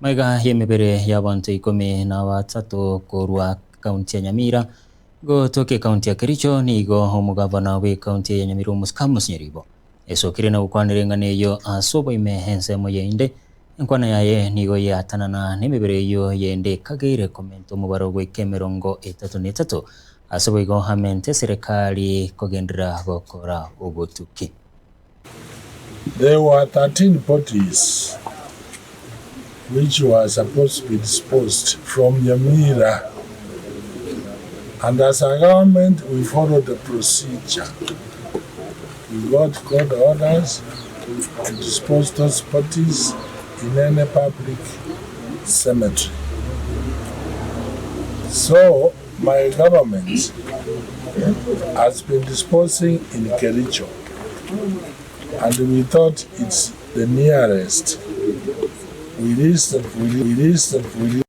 Magega y'emebere y'abanto ikomi na batato korwa ekaunti ya Nyamira gotoka ekaunti ya Kericho nigo omogavana bw'ekaunti ya Nyamira Omosike Amos Nyaribo esokire na gokwanera eng'ana eyio ase oboime ensemo y'ende. Enkwana yaye nigo yatanana nemebere eyio y'ende ekageire komenta omobaro goika emerongo etato na etato ase boigo amente eserekari kogenderera gokora obotuki. There were 13 bodies which were supposed to be disposed from Nyamira and as a government we followed the procedure. We got court orders to dispose those bodies in any public cemetery. So my government has been disposing in Kericho and we thought it's the nearest. We listed, we listed, we.